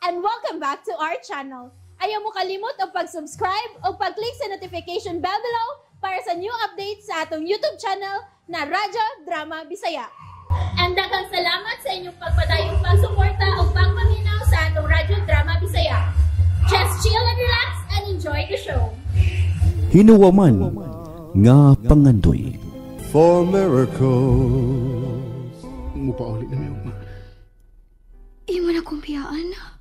And welcome back to our channel. Ayaw mo kalimot og pag-subscribe o pag-click sa notification bell below para sa new updates sa atong YouTube channel na Radyo Drama Bisaya. And daghang salamat sa inyong pagpadayong pagsuporta o pagpaminaw sa atong Radyo Drama Bisaya. Just chill and relax and enjoy the show. Hinuwaman nga pangandoy. For miracles. Mupauli na may ugma. Imo na kong biyaan.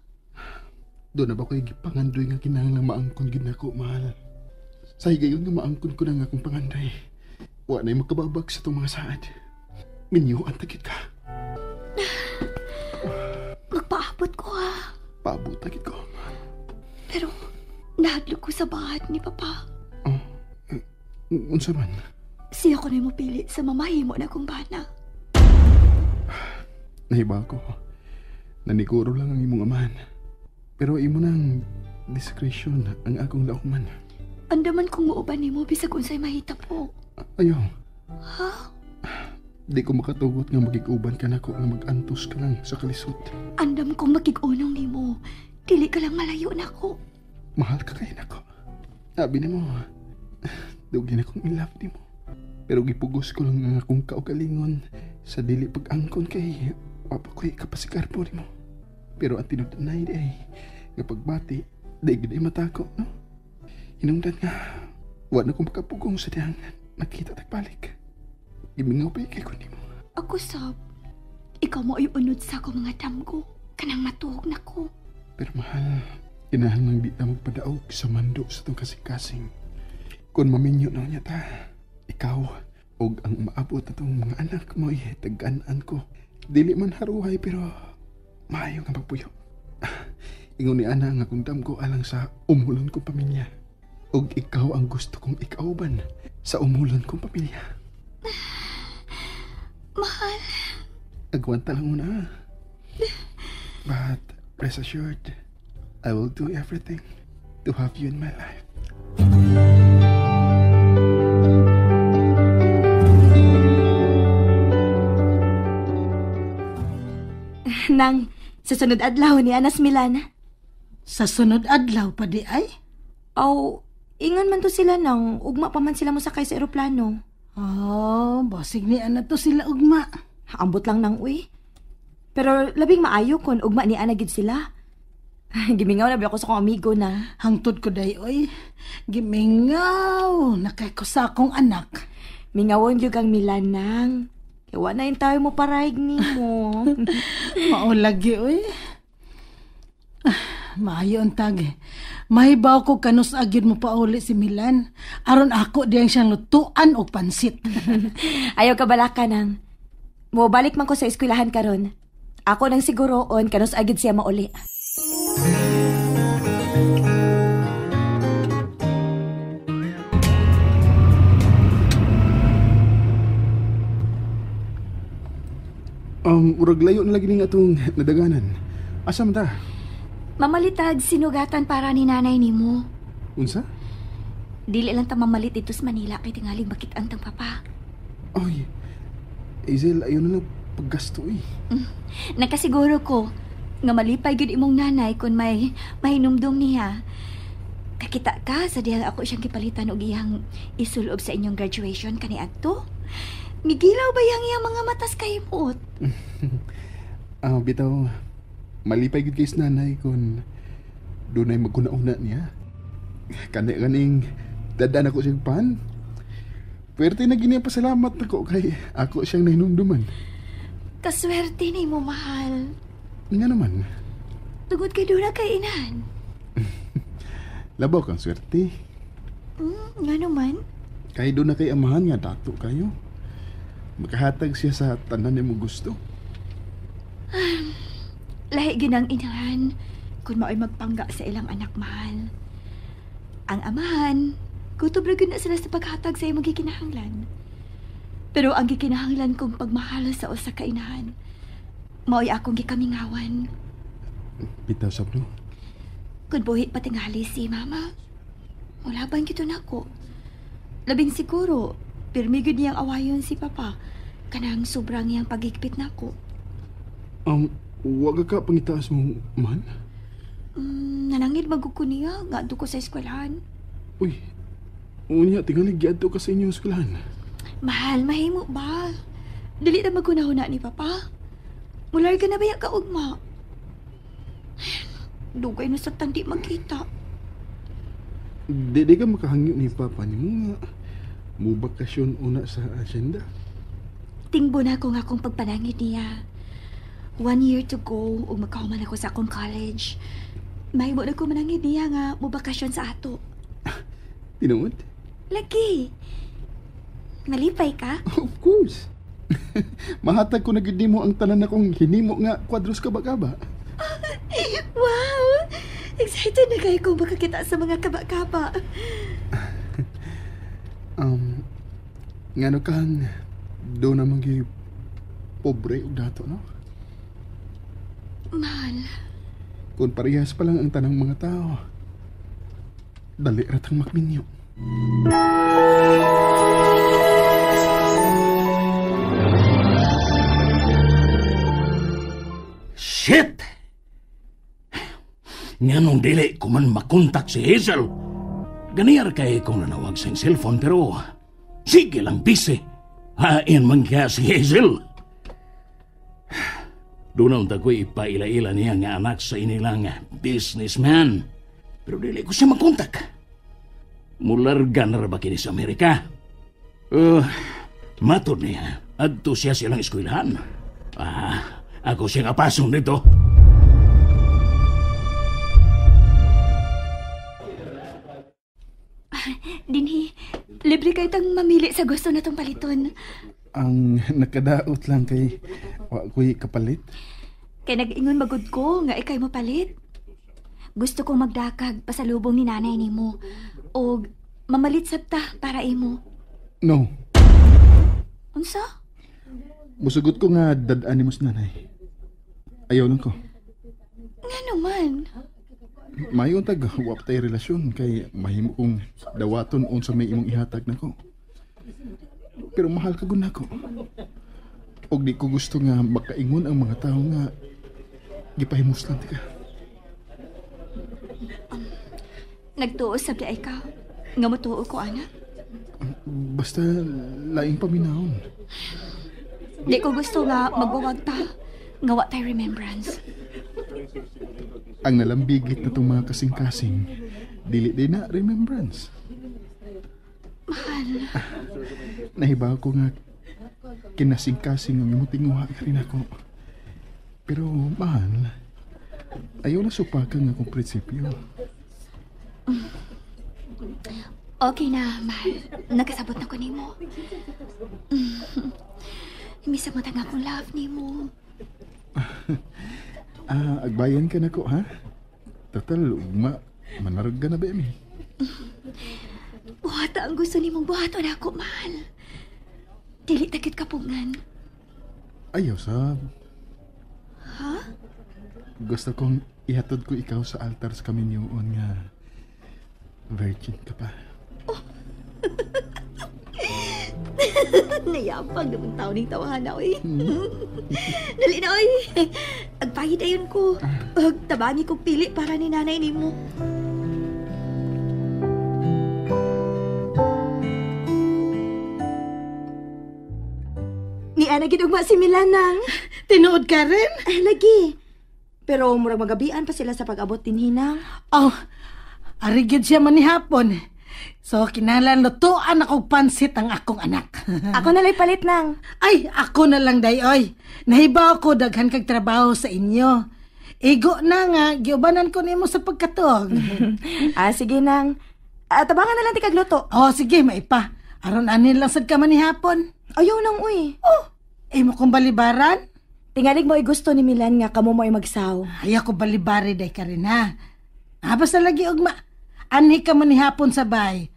Doon na ba ko'y gipangandoy nga kinahanglang maangkon gid nako, mahal. Sa higayon nga maangkon ko na nga akong pangandoy. Wa na'y makababag sa itong mga saad. Minyo ang tagit ka. Magpaabot ko ha. Paabot tagit ko, mahal. Pero nahadlok ko sa bahat ni Papa. Oh, unsa man? Siya ko na mopili sa mamahimo na kong bana. Nahiba ko. Naniguro lang ang imong amahan. Pero imo nang discretion ang akong laokman. Andaman kong muuban nimo bisag unsay mahita po. Ayaw. Ha? Di ko makatugot nga magig-uban ka nako nga mag-antos ka lang sa kalisod. Andam kong makig-unong nimo. Dili ka lang malayo nako. Mahal ka kay nako. Abi nimo, dugay na kong in love nimo. Pero gipugos ko lang ang akong kaugalingon sa dili pag-angkon kay wa pa ko'y kapasikarpo nimo. Pero ang tinud-anay di ay nga pagbati, di gid ay matako, no? Hinungdan nga, wa na kong makapugong sa dihang nakita tagbalik. Gimingaw pa ikay ko nimo. Ako sab, ikaw mo ay unod sa akong mga damgo. Kanang matuog na ko. Pero mahal, kinahanglang di ta magpadaog sa mando sa tong kasing-kasing. Kung maminyo na niya ta, ikaw og ang maabot na tong mga anak mo ay tagaan ko. Dili man haruhay pero maayo nga pagpuyo. Ingon ni Ana nga kung damgo alang sa umulon kong pamilya. Og ikaw ang gusto kong ikauban sa umulon kong pamilya. Mahal. Agwanta lang muna. But rest assured, I will do everything to have you in my life. Nang, sa sunod adlaw ni Anas Milan. Sa sunod adlaw pa di ay? Aw, ingon man to sila nang ugma pa man sila mosakay sa eroplano. Oh, basig ni Ana to sila ugma. Ambot lang nang uy. Pero labing maayo kon ugma ni Ana gid sila. Gimingaw na ba ako sa akong amigo na. Hangtod ko day oy. Gimingaw nakay ko sa akong anak. Mingawon gyud kang Milan nang. Kay wa na tayo mo paraig nimo. Mao lagi oy. Maayo ang tag. Mahibaw ko kanus agyud mo pauli si Milan. Aron ako diyang siyang lutuan og pansit. Ayaw ka balaka nang. Mobalik man ko sa eskwelahan karon. Ako nang siguroon kanus agid siya mauli. Urag layo na lagi ning atong nadaganan. Asa man ta? Mamalitag sinugatan para ni nanay nimo. Unsa? Dili lang ta mamalit dito sa Manila kay tingaling makit-ang tang papa. Oy. Hazel, ayaw na lang paggasto eh. Nakasiguro ko nga malipay gyud imong nanay kun may mahinumdum niya. Kakita ka sa dihang ako siyang gipalitan og iyang isulob sa inyong graduation kaniadto. Migilaw ba yang iyang mga matas kay himuot? Bitaw, malipay gyud kay sa nanay kun dunay maguna-una niya. Kani-kaning dadaan ako siyang pan. Pwerte na gini pasalamat nako kay ako siyang nahinumduman. Kaswerte ni mo, mahal. Nga naman. Tugod kay dura kay inahan. Labaw kang swerte. Nga naman. Kay doon na kay amahan nga dato kayo. Makahatag siya sa tanan nimo gusto. Lahi ginang inahan kung mao'y magpangga sa ilang anak, mahal. Ang amahan, kutob ra gyud na sila sa paghatag sa imong gikinahanglan. Pero ang gikinahanglan kong pagmahal sa usa ka inahan, mao'y akong gikamingawan. Bitaw sab no. Kun buhi pa tingali si mama, mulaban gyud nako. Labing siguro, pirmi gyud niyang awayon si papa kanang sobrang iyang pagigpit nako. Wag ka pangitaas mong man? Nanangid magug ko niya nga adto ko sa eskwelahan. Uy, unya, tingali giadto ka sa inyong eskwelahan. Mahal, mahimo ba? Dili na maghunahuna ni Papa. Mularga na ba ka ugma? Dugay na sa tandi magkita. Di ka makahangyo ni Papa ni mo nga. Mubakasyon una sa asyenda. Tingbo na ako nga akong pagpanangit niya. 1 year to go ug magkahuman ako sa akong college. Mahimo na ko manangit niya nga mubakasyon sa ato. Tinuod? Lagi. Malipay ka? Of course. Mahatag ko na gid nimo ang tanan akong hinimo nga kwadros kaba-kaba. Wow! Excited na kayo kung makakita sa mga kaba-kaba. Ngano kan do na magi pobre og dato, no? Mahal. Kung parehas pa lang ang tanang mga tao, dali ra tang magminyo. Shit! Nganong dili ko man makontak si Hazel. Ganiyar kay kong nanawag sa cellphone pero sige lang busy. Hain man kaya si Hazel. Doon ang ko'y ipaila-ila niya nga anak sa inilang businessman. Pero dili ko siya makontak. Mularga na ba kini sa Amerika? Matod niya, adto siya silang eskwelahan. Ako siyang apasong nito. Dinhi, libre kayo tang mamili sa gusto na tong paliton. Ang nakadaot lang kay wa ko'y kapalit. Kay nag-ingon magud ko nga ikay mo palit. Gusto kong magdakag pasalubong ni nanay nimo og mamalit sabta para imo. No. Unsa? Musugot ko nga dad-an nimo sa nanay. Ayaw lang ko. Nga naman. Mayon tag wa pa tay relasyon kay mahimo kong dawaton unsa may imong ihatag nako. Pero mahal ka gud nako. Og di ko gusto nga makaingon ang mga tawo nga gipahimuslan ti ka. Nagtuo sa ay ka. Nga motuo ko ana. Basta laing paminahon. Di ko gusto nga magwawag ta. Nga wa tay remembrance. Ang nalambigit na itong mga kasing-kasing, dili din na remembrance. Mahal. Nahibaw ko nga kinasing-kasing ang imong tinguha ka rin ako. Pero mahal, ayaw na supakan nga akong prinsipyo. Okay na, mahal. Nakasabot na ko nimo. Misa mo tang akong love nimo. Agbayan ka na ko, ha? Total, ugma, manarag ka na ba, mi? Buhata ang gusto nimong buhaton ako, mahal. Dili takit kapungan. Ayaw, sab. Ha? Gusto kong ihatod ko ikaw sa altar sa kaminyoon nga virgin ka pa. Oh. Nayapag naman tao ning tawahan na, oy. Dali na, oy. Agpahid ayon ko. Tabangi kong pili para ni nanay nimo. Ni Ana gid ugma si Milan nang. Tinuod ka rin? Ay, lagi. Pero murag magabian pa sila sa pag-abot din hinang. Oh, arigid siya manihapon. So, kinahanglan lutuan akong pansit ang akong anak. Ako na lang palit nang. Ay, ako na lang, day, oy. Nahibaw ko daghan kag trabaho sa inyo. Igo na nga, giubanan ko nimo sa pagkatuog. Sige nang. Tabangan na lang ti kagluto. Oh, sige, maipa. Aron anin lang sad ka manihapon. Ayaw nang, uy. Oh, imo kong balibaran? Tingalig mo ay gusto ni Milan nga kamo mo ay magsaw. Ayaw ko balibari, day ka rin, ha. Basta lagi ugma. Anhi ka manihapon sa bay.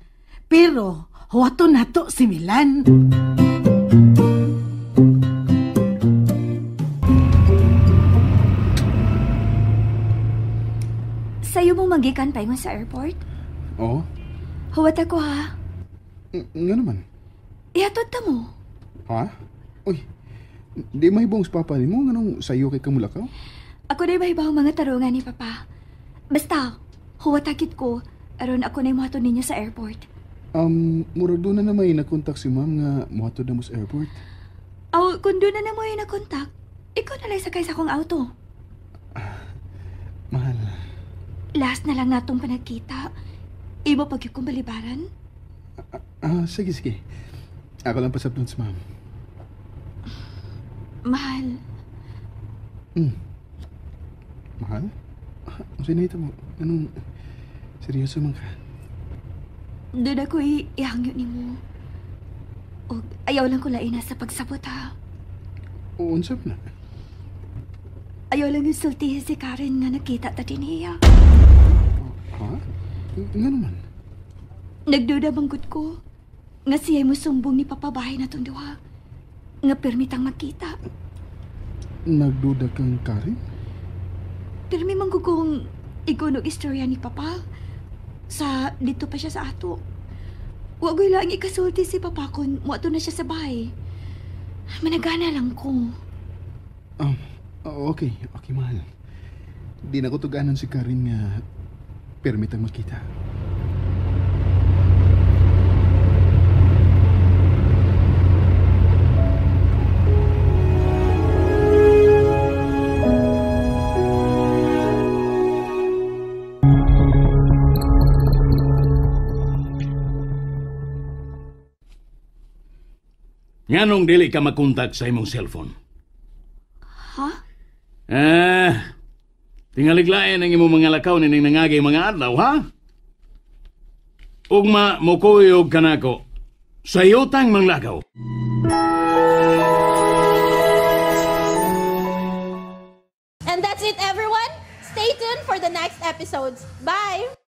Pero, huwato nato si Milan. Sa'yo mong manggikan pa ingon sa airport? Oo. Huwat ako, ha? Nga naman. Ihatod ta mo. Ha? Uy, di mahibong sa papa ni mo. Nganong sa'yo kay kamulakaw? Ako na mahibong mga tarungan ni papa. Basta, huwatakit ko aron ako na muhatod ninyo sa airport. Murag doon na may nakontak si ma'am nga muhatod na mo sa airport. Aw, kung doon na mo yung nakontak, ikaw na lang sakay sa akong auto. Mahal. Last na lang natong panagkita. Imo pag kong balibaran? Sige, sige. Ako lang pasabdon si ma'am. Mahal. Mahal? Ang sinahita mo? Anong... Seryoso man ka? Doon ako ihangyo ni mo. O ayaw lang ko lain na sa pagsabot ha. Oo, unsa man na? Ayaw lang yung sultihin si Karen nga nakita ta din niya. Ha? Nga naman? Nagduda banggot ko nga siya'y musumbong ni Papa bahay na itong duha. Nga permitang magkita. Nagduda kang Karen? Pirmi man ko kung igunog istorya ni Papa. Sa dito pa siya sa ato. Wagoy lang ikasulti si Papa kung muato na siya sa bahay. Managana lang ko. Okay. Okay, mahal. Di na ko tuganan si Karen nga permitang makita. Nganong dili ka makontak sa imong cellphone? Ha? Tingaliglain ang imong mga lakaw nining nangagay mga adlaw, ha? Ugma mokuyog kanako. Sa yutang manglakaw. And that's it, everyone. Stay tuned for the next episodes. Bye!